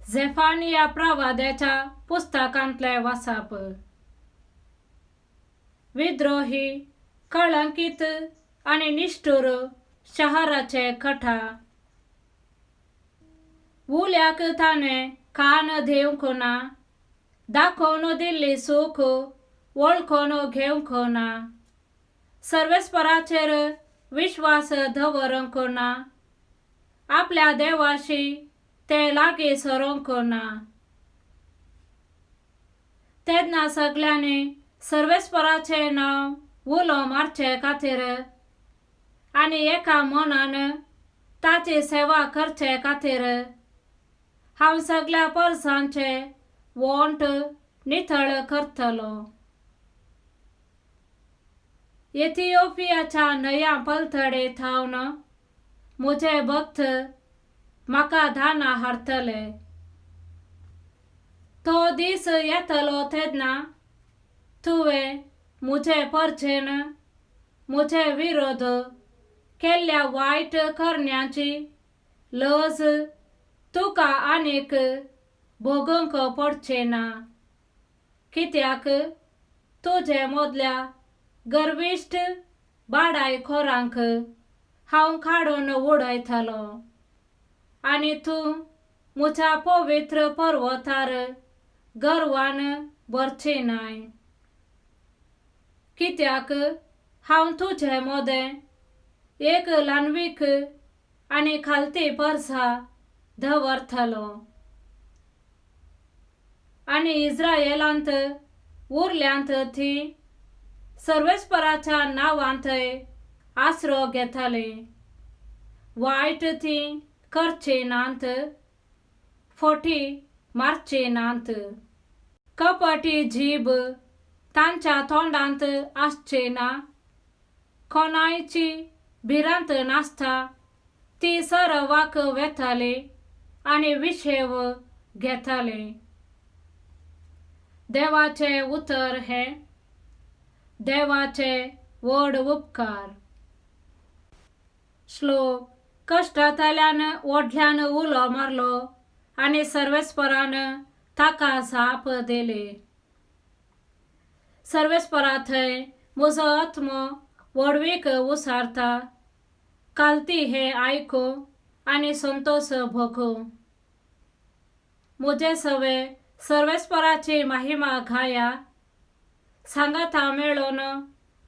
झेफानिया प्रवाद्याच्या पुस्तकांतलें वाचप. विद्रोही, कळंकीत आनी निश्ठूर शहराचे कथा. उल्याक ताणें कान दिवंक ना, दाखोवन दिल्ली सूख वळखून घेवंक ना, सर्वेस्पराचेर विश्वास दवरूंक ना, आपल्या देवाशी ते लागीं सरूंक ना. तेन्ना सगल्यांनी सर्वेस्पराचें नांव उलो मारचे खातीर आनी एका मनान ताची सेवा करचे खातीर हांव सगल्या परसांचे वोंट नितळ करतलो. एथिओपियाच्या न्हंया पलतडे थावन म्हजे भक्त म्हाका दानां हाडटले. तो दीस येतलो तेन्ना तुवें म्हजे परजेन म्हजे विरोध केल्ल्या वायट करण्यांची लज तुका आनीक भोगूंक पडचें ना, कित्याक तुजे मदल्या गर्विश्ट बाडायखोरांक हांव काडून उडयतलो आनी तूं म्हज्या पवित्र पर्वतार गर्वान भरची नाय, कित्याक हांव तुजे मदें एक ल्हानवीक आनी खालती परसा दवरतलो आनी इस्रायलांत उरल्यांत ती सर्वेस्पराच्या नांवांतय आसरो घेतले, वायट ती करचे नात, फटी मारचे नात, कपटी जीब तांच्या तोंडांत आसचे ना, कोणायची भिरांत नासता ती सरवाक वेताले आनी विशेव घेताले. देवाचें उतर हें देवाचे व्हड उपकार. श्लोक. कश्टांतल्यान व्हडल्यान उलो मारलो आनी सर्वेस्परान ताका जाप दिली. सर्वेस्परा थंय म्हजो आत्मो व्हडवीक उसारता, कालती हें आयकूं आनी संतोश भोगूं. म्हजे सवे सर्वेस्पराची महिमा गाया, सांगाता मेळून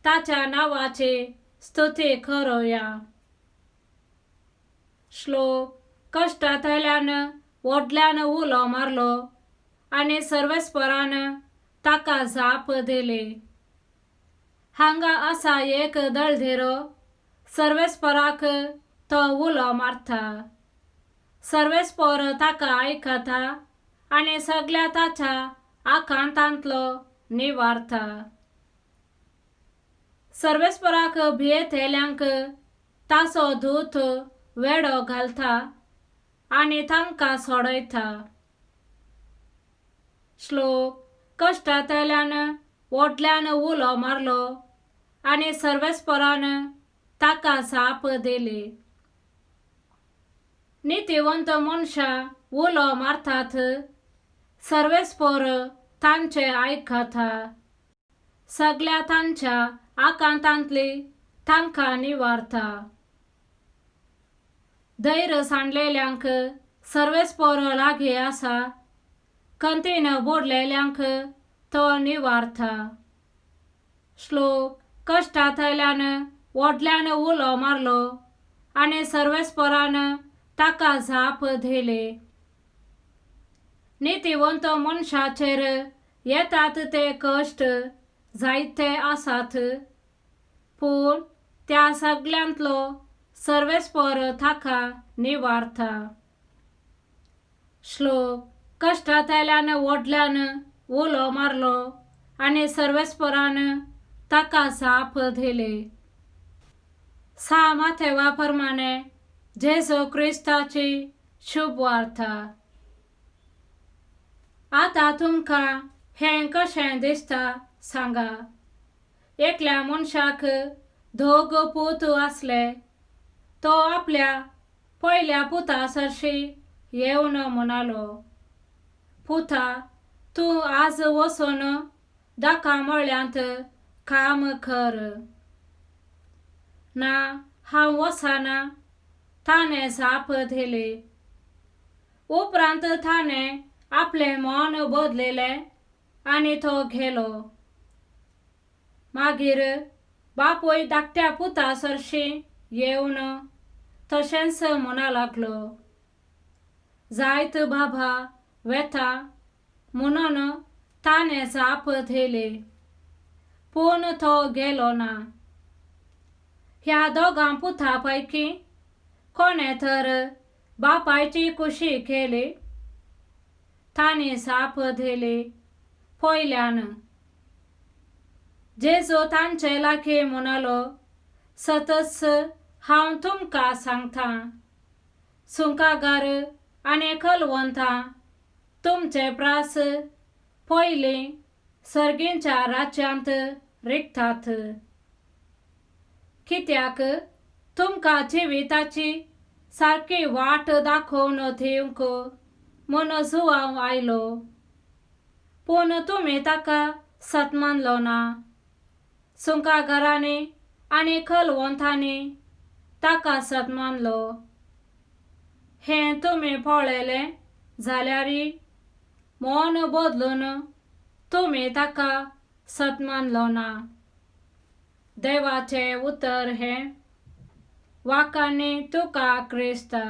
ताच्या नांवाची स्तुती करुया. श्लोक. कश्टांतल्यान व्हडल्यान उलो मारलो आनी सर्वेस्परान ताका जाप दिली. हांगा आसा एक दळदिरो, सर्वेस्पराक तो उलो मारता, सर्वेस्पर ताका आयकता आनी सगल्या ताच्या आकांतांतलो निवारता. सर्वेस्पराक भियेतल्यांक ताचो दूत वेडो घालता आनी तांकां सोडयता. श्लोक. कश्टांतल्यान व्हडल्यान उलो मारलो आनी सर्वेस्परान ताका जाप दिली. नितीवंत मनशां उलो मारतात, सर्वेस्पर तांचें आयकता, सगल्या तांच्या आकांतांतली तांकां निवारता. धैर्य सांडलेल्यांक सर्वेस्पर लागीं आसा, खंतीन बुडलेल्यांक तो निवारता. श्लोक. कश्टांतल्यान व्हडल्यान उलो मारलो आनी सर्वेस्परान ताका जाप दिली. नितीवंत मनशाचेर येतात ते कश्ट जायते आसात, पूण त्या सगल्यांतलो सर्वेस्पर ताका निवारता. श्लोक. कश्टांतल्यान व्हडल्यान उलो मारलो आनी सर्वेस्परान ताका जाप दिली. सा माथेवा प्रमाणे जेजू क्रिस्ताची शुभ वार्ता. आतां तुमकां हें कशें दिसता सांगा. एकल्या मनशाक दोग पूत आसले. तो आपल्या पयल्या पुता सरशी येवन म्हणालो, पुता, तूं आज वचून दाका मळ्यांत काम कर. ना, हांव वचना, ताणें जाप दिली. उपरांत ताणें आपलें मन बदलिलें आनी तो गेलो. मागीर बापूय धाकट्या पुता सरशीं येवन तशेंच म्हणा लागलो. जायत बाबा, वेता, म्हणून ताणें जाप दिली, पूण तो गेलो ना. ह्या दोगां पुता पैकी कोणें तर बापायची खुशी केली? तांणी जाप दिली, पयल्यान. जेजू तांचे लागीं म्हणालो, सतच हांव तुमकां सांगता, सुंकागार आनी कलवंतां तुमचे प्रास पयलीं सर्गींच्या राज्यांत रिगतात. कित्याक तुमकां जिविताची सारकी वाट दाखोवन दिवंक म्हूण जुवांव आयलो, पूण तुमी ताका सत्मानलो ना. सुंकागारांनी आनी कलवंतांनी ताका सत्मानलो. हें तुमी पळयलें जाल्यार मन बदलून तुमी ताका सत्मानलो ना. देवाचें उतर हें. वाखाणी तुका क्रिस्ता.